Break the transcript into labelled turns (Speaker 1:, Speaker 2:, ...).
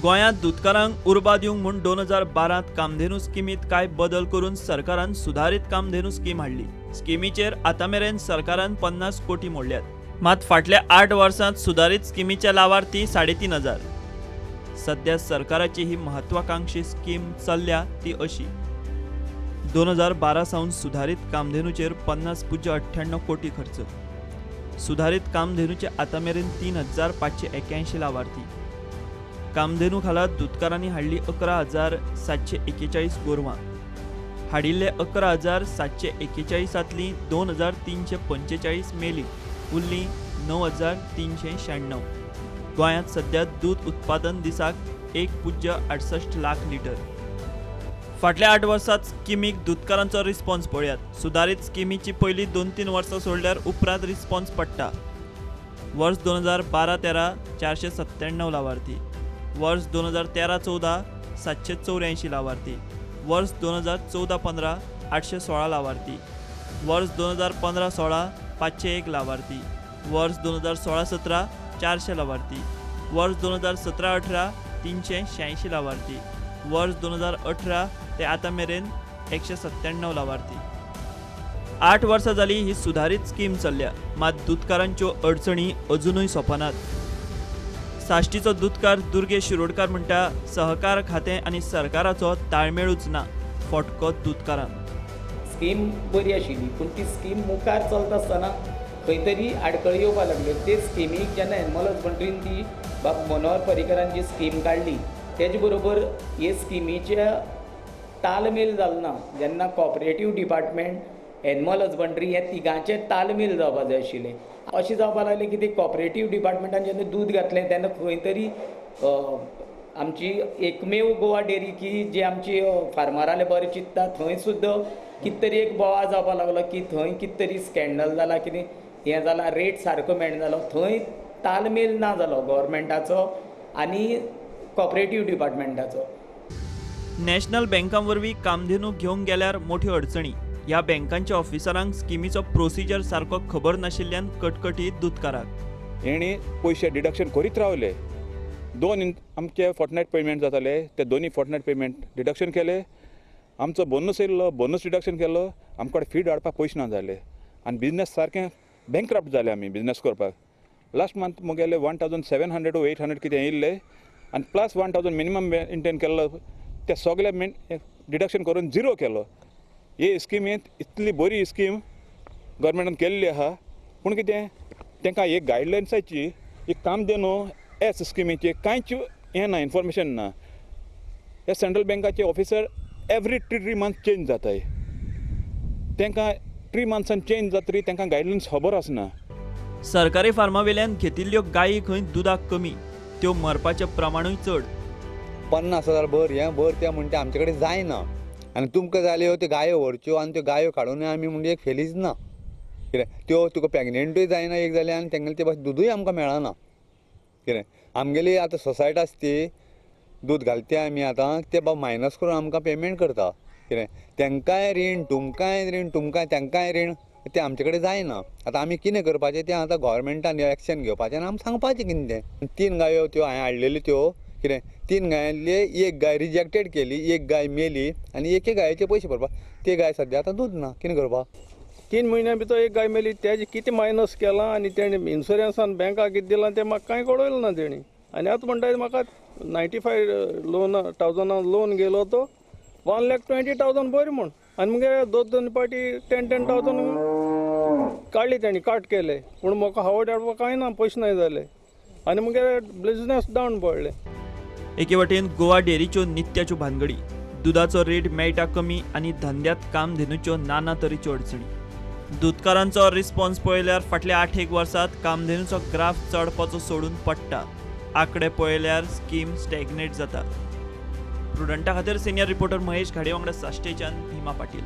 Speaker 1: गोंयांत दुदकारांक उर्बा दिवंक म्हूण 2012 कामधेनू स्किमींत कांय बदल करून सरकारान सुधारीत कामधेनू स्कीम हाडली. स्किमीचेर आतां मेरेन सरकारान 50 कोटी मोडल्यात. मात फाटल्या 8 वर्सांत सुधारीत स्किमीचे लावार्थी 3500. सध्या सरकाराची ही महत्वाकांक्षी स्कीम चल्ल्या ती अशी. 2012 सावन सुधारीत कामधेनूचेर 50.98 कोटी खर्च. सुधारीत कामधेनूचे आतां मेरेन 3581 लावार्थी. कामधेनू खाला दुदकारांनी हाडली 11,741 गोरवां. हाडिल्ले 11,741 2,345 मेली, उरली 9,396. गोंयांत सध्या दूद उत्पादन दिसाक 1.68 लाख लिटर. फाटल्या 8 वर्सांत स्किमीक दुदकारांचो रिस्पॉन्स पळयात. सुधारीत स्किमीची पयलीं 2-3 वर्सां सोडल्यार उपरांत रिस्पॉन्स पडटा. वर्स 2012-13 497 लावार्थी, वर्स 2013-14 784 लावार्थी, वर्स 2014-15 816 लावार्थी, वर्स 2015-16 501 लावार्थी, वर्स 2016-17 400 लावार्थी, वर्स 2017-18 386 लावार्थी, वर्स 2018 ते आतां मेरेन 197 लावार्थी. 8 वर्सां जाली ही सुधारीत स्कीम चल्ल्या, मात दुदकारांच्यो अडचणी अजुनूय सोंपनात. साश्टीचो दुदकार दुर्गेश शिरोडकार म्हणटा, सहकार खातें आनी सरकाराचो ताळमेळूच ना, फटको दुदकारांक.
Speaker 2: स्कीम बरी आशिल्ली पूण ती स्कीम मुखार चलता आसतना खंय तरी आडखळी येवपाक लागल्यो. ते स्किमीक जेन्ना एनिमल हजबंड्रीन ती बाब मनोहर पर्रीकरान जी स्कीम काडली तेजे बरोबर हे स्किमीच्या तालमेल जालो ना. जेन्ना कॉपरेटीव डिपार्टमेंट, एनिमल हजबंड्री हे तिगांचे तालमेल जावपा जाय आशिल्लें. अशें जावपा लागलें की ते कॉपरेटीव डिपार्टमेंटान जेन्ना दूद घातलें तेन्ना खंय तरी आमची एकमेव गोवा डेअरी की जी आमची फार्मराले बरें चिंत्ता थंय सुद्दां कितें तरी एक बोवाळ जावपा लागलो की थंय कितें तरी स्कॅन्डल जाला, कितें हें जालां, रेट सारको मेळना जालो. थंय तालमेल ना जालो गव्हर्मेंटाचो आनी कॉपरेटीव डिपार्टमेंटाचो.
Speaker 1: नॅशनल बँकां वरवीं कामधेनू घेवंक गेल्यार मोठ्यो अडचणी. ह्या बँकांच्या ऑफिसरांक स्किमीचो प्रोसिजर सारको खबर नाशिल्ल्यान कटकटी दुदकाराक.
Speaker 3: हेणी पयशे डिडक्शन करीत रावले. 2 आमचे फोर्टनायट पेमेंट जाताले ते 2 फोर्टनायट पेमेंट डिडक्शन केले. आमचो बोनस येयल्लो, बोनस डिडक्शन केलो. आमकां फीड हाडपाक पयशे ना जाले आनी बिजनेस सारकें बँकक्रप्ट जाले आमी बिजनेस करपाक. लास्ट मंथ मुगेले 1700 टू 800 कितें येयल्ले आनी प्लस 1000 मिनिमम मेंटेन केल्लो ते सगळे डिडक्शन करून 0 केलो. हे स्किमींत इतली बरी स्कीम गव्हर्मेंटान केल्ली आहा, पूण कितें तांकां एक गायडलायन्साची एक कामधेनू एस स्किमीची कांयच हें ना, इन्फॉर्मेशन ना. हे सेंट्रल बँकाचे ऑफिसर एवरी 3 मंथ चेंज जाताय, तांकां 3 मंथ्सान चेंज जातरी तांकां गायडलायन्स खबर आसना.
Speaker 1: सरकारी फार्मावेल्यान घेतिल्ल्यो गायी खंय दुदाक कमी, त्यो मरपाचें प्रमाणूय चड.
Speaker 4: 50,000 भर, हें भर, तें म्हणटा आमचे कडेन जायना. आनी तुमकां जाल्यो त्यो गायो व्हरच्यो आनी त्यो गायो काडून आमी म्हणजे एक फेलीच ना. कितें त्यो तुका प्रेग्नेंटूय जायना एक जालें आनी तेंगेलें ते भाशेन दुदूय आमकां मेळना. कितें आमगेली आतां सोसायटी आसा ती दूद घालता आमी आतां ते बाबा मायनस करून आमकां पेमेंट करता. कितें तांकांय रीण, तुमकांय रीण, तुमकांय तांकांय रीण, तें आमचे कडेन जायना. आतां आमी कितें करपाचें तें आतां गव्हर्मेंटान एक्शन घेवपाचें आनी आमी सांगपाचें कितें तें. 3 गायो त्यो हांवें हाडलेल्यो त्यो कितें 3 गायांतली एक गाय रिजेक्टेड केली, एक गाय मेली आनी एके गायेचे पयशे भरपाक. ते गाय सद्या आतां दूद ना, कितें करपाक.
Speaker 5: 3 म्हयन्या भितर एक गाय मेली, तेजें कितें मायनस केलां आनी तेणें इन्शुरन्सान बँकाक कितें दिलां तें म्हाका कांय कळयलें ना तेणी. आनी आतां म्हणटा म्हाका 95 थावजंडान लोन गेलो तो 1,20,000 बरें म्हूण. आनी मगीर 2-2 पाटी 10-10,000 काडली तेणी, काट केले. पूण म्हाका हावड हाडपाक कांय ना, पयशे ना जाले आनी मगीर बिजनेस डावन पडलें.
Speaker 1: एके वटेन गोवा डेअरीच्यो नित्याच्यो भानगडी, दुदाचो रेट मेळटा कमी आनी धंद्यात कामधेनूच्यो नाना तरेच्यो अडचणी. दुदकारांचो रिस्पॉन्स पळयल्यार फाटल्या 8 वर्सांत कामधेनूचो ग्राफ चडपाचो सोडून पडटा. आंकडे पळयल्यार स्कीम स्टॅग्नेट जाता. प्रुडंटा खातीर सिनियर रिपोर्टर महेश घाडे वांगडा साश्टेच्यान भीमा पाटील.